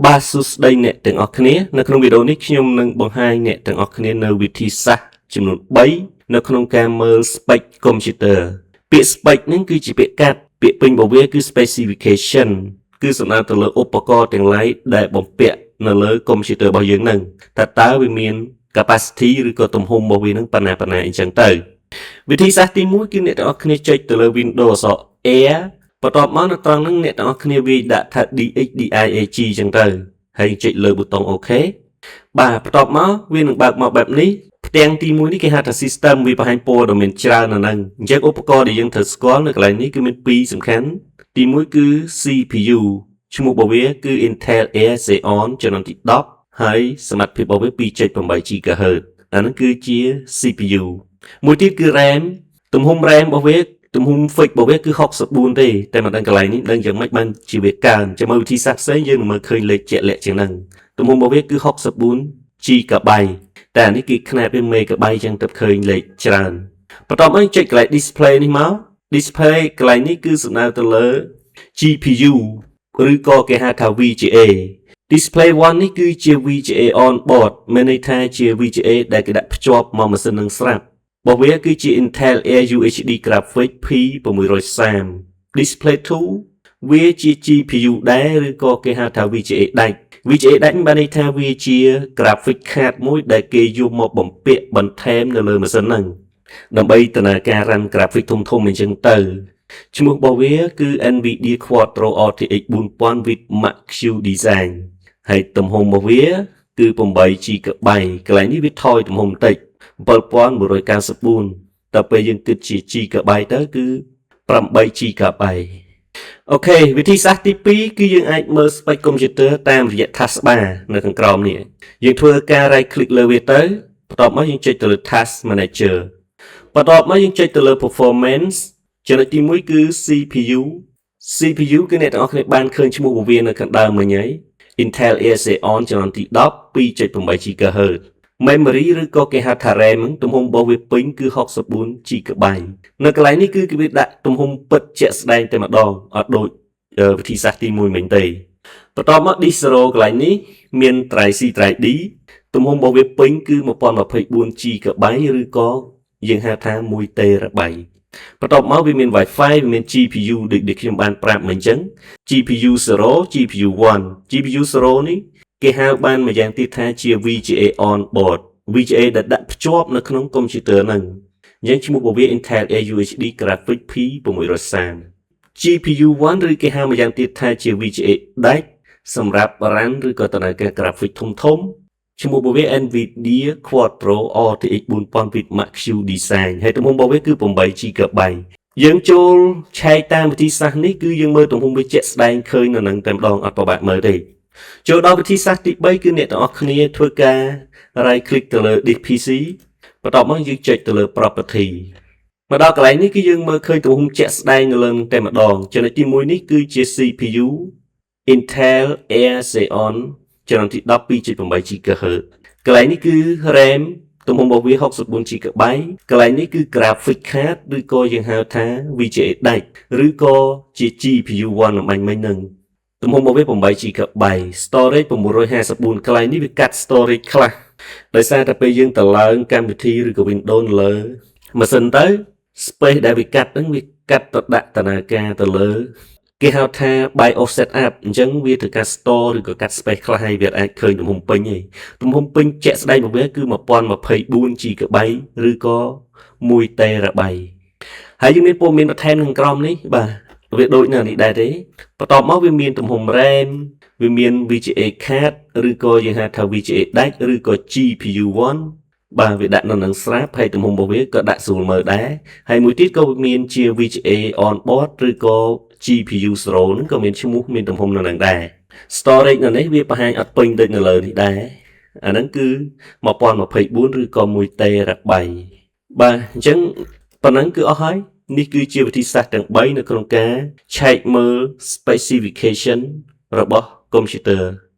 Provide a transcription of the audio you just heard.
បាទសួស្តីអ្នកទាំងអស់គ្នានៅក្នុងវីដេអូនេះខ្ញុំនឹងបង្ហាញអ្នកទាំងអស់គ្នានៅវិធីសាស្ត្រចំនួន3នៅក្នុងការមើល spec computer។ ពាក្យ spec ហ្នឹងគឺជាពាក្យកាត់ពាក្យពេញរបស់វាគឺ specification គឺសំដៅទៅលើឧបករណ៍ទាំងឡាយដែលបំពាក់នៅលើ computer របស់យើងហ្នឹងតើតើវាមាន capacity ឬក៏ទំហំរបស់វាហ្នឹងប៉ុណ្ណាប៉ុណ្ណាអញ្ចឹងទៅវិធីសាស្ត្រទី1គឺអ្នកទាំងអស់គ្នាចុចទៅលើ Windows អក្សរ R បន្ទាប់មកនៅត្រង់ហ្នឹងអ្នកទាំងអស់គ្នាវាយដាក់ថា DXDIAG អញ្ចឹងទៅហើយចុចលើប៊ូតុង OK។ បាទបន្ទាប់មកវានឹងបើកមកបែបនេះផ្ទាំងទី1នេះគេហៅថា system វាបង្ហាញព័ត៌មានច្រើននៅហ្នឹងអញ្ចឹងឧបករណ៍ដែលយើងត្រូវស្គាល់នៅកន្លែងនេះគឺមានពីរសំខាន់ទី1គឺ CPU ឈ្មោះរបស់វាគឺ Intel Air Xeon ជំនាន់ទី10ហើយសមត្ថភាពរបស់វា2.8 GHz អាហ្នឹងគឺជា CPU។ មួយទៀតគឺ RAM ទំហំ RAM របស់វាទំហំ fix របស់វាគឺ64ទេតែមិនដឹងកន្លែងនេះដឹងយ៉ាងម៉េចបានជាវាកើនចាំមើលវិធីសាស្ត្រផ្សេងយើងនឹងមើលឃើញលេខជាក់លាក់ជាងហ្នឹងទំហំរបស់វាគឺ64 GB តែអានេះគេខ្នាតវា MB ចឹងទៅឃើញលេខច្រើនបន្ទាប់មកចុចកន្លែង display នេះមក display កន្លែងនេះគឺសំដៅទៅលើ GPU ឬក៏គេហៅថា VGA។ Display 1នេះគឺជា VGA on board មានន័យថាជា VGA ដែលគេដាក់ភ្ជាប់មកម៉ាស៊ីននឹងស្រាប់របស់វាគឺជា Intel Air UHD Graphic P630។ Display 2វាជា GPU ដែរឬក៏គេហៅថា VGA ដាច់ VGA ដាច់បានន័យថាវាជា graphic card មួយដែលគេយកមកបំពាក់បន្ថែមនៅលើម៉ាស៊ីនហ្នឹងដើម្បីដំណើរការ run graphic ធំៗអញ្ចឹងទៅឈ្មោះរបស់វាគឺ NVIDIA Quadro RTX 4000 with Max Q design ហើយទំហំរបស់វាគឺ8 GB កន្លែងនេះវាថយទំហំបន្តិច7194ដល់ពេលយើងគិតជា GB ទៅគឺ8 GB។ OK វិធីសាស្ត្រទី2គឺយើងអាចមើល spec computer តាមរយៈ taskbar នៅខាងក្រោមនេះយើងធ្វើការ right click លើវាទៅបន្ទាប់មកយើងចុចទៅលើ task manager បន្ទាប់មកយើងចុចទៅលើ performance ចំណុចទី1គឺ CPU។ CPU គឺអ្នកទាំងអស់គ្នាបានឃើញឈ្មោះរបស់វានៅខាងដើមមិញហើយ Intel Air Xeon ជំនាន់ទី10 2.8 GHz។ Memory ឬក៏គេហៅថា RAM ហ្នឹងទំហំរបស់វាពេញគឺ64 GB នៅកន្លែងនេះគឺគេវាដាក់ទំហំពិតជាក់ស្ដែងតែម្ដងអត់ដូចវិធីសាស្ត្រទី1មិញទេបន្ទាប់មក disk 0កន្លែងនេះមាន drive C drive D ទំហំរបស់វាពេញគឺ1024 GB ឬក៏យើងហៅថា1 TB។ បន្ទាប់មកវាមាន Wi-Fi វាមាន GPU ដូចដែលខ្ញុំបានប្រាប់មកអញ្ចឹង GPU 0 GPU 1 GPU 0នេះគេហៅបានម្យ៉ាងទៀតថាជា VGA on board VGA ដែលដាក់ភ្ជាប់នៅក្នុងកុំព្យូទ័រហ្នឹងអញ្ចឹងឈ្មោះរបស់វា Intel Air UHD Graphic P630។ GPU 1ឬគេហៅម្យ៉ាងទៀតថាជា VGA ដាច់សម្រាប់ run ឬក៏ដំណើរការ graphic ធំធំឈ្មោះរបស់វា NVIDIA Quadro RTX 4000 with Max Q design ហើយទំហំរបស់វាគឺ8 GB។ យើងចូលឆែកតាមវិធីសាស្ត្រនេះគឺយើងមើលទំហំវាជាក់ស្ដែងឃើញនៅនឹងតែម្ដងអត់ពិបាកមើលទេចូលដល់វិធីសាស្ត្រទី3គឺអ្នកទាំងអស់គ្នាធ្វើការ right click ទៅលើ this PC បន្ទាប់មកយើងចុចទៅលើ property មកដល់កន្លែងនេះគឺយើងមើលឃើញទំហំជាក់ស្ដែងនៅលើនឹងតែម្ដងចំណុចទី1នេះគឺជា CPU Intel Air Xeon ជំនាន់ទី10 2.8 GHz កន្លែងនេះគឺ RAM ទំហំរបស់វា64 GB កន្លែងនេះគឺ graphic card ឬក៏យើងហៅថា VGA ដាច់ឬក៏ជា GPU 1អម្បាញ់មិញហ្នឹងទំហំរបស់វា8 GB storage 954កន្លែងនេះវាកាត់ storage ខ្លះដោយសារតែពេលយើងទៅឡើងកម្មវិធីឬក៏ Windows នៅលើម៉ាស៊ីនទៅ space ដែលវាកាត់ហ្នឹងវាកាត់ទៅដាក់ដំណើរការទៅលើ គេហៅថា BIOS setup អញ្ចឹងវាត្រូវការ store ឬក៏កាត់ space ខ្លះហើយវាអាចឃើញទំហំពេញទេទំហំពេញជាក់ស្ដែងរបស់វាគឺ1024 GB ឬក៏1 TB ហើយយើងមានព័ត៌មានបន្ថែមក្នុងក្រោមនេះបាទវាដូចនៅនេះដែរទេបន្ទាប់មកវាមានទំហំ RAM វាមាន VGA card ឬក៏យើងហៅថា VGA ដាច់ឬក៏ GPU 1បាទវាដាក់នៅនឹងស្រាប់ហើយទំហំរបស់វាក៏ដាក់ស្រួលមើលដែរហើយមួយទៀតក៏មានជា VGA on board ឬក៏ GPU 0ហ្នឹងក៏មានឈ្មោះមានទំហំនៅនឹងដែរ storage នៅនេះវាបង្ហាញអត់ពេញដូចនៅលើនេះដែរអាហ្នឹងគឺ1024ឬក៏1 TB បាទអញ្ចឹងប៉ុណ្ណឹងគឺអស់ហើយនេះគឺជាវិធីសាស្ត្រទាំង3នៅក្នុងការឆែកមើល specification របស់ computer។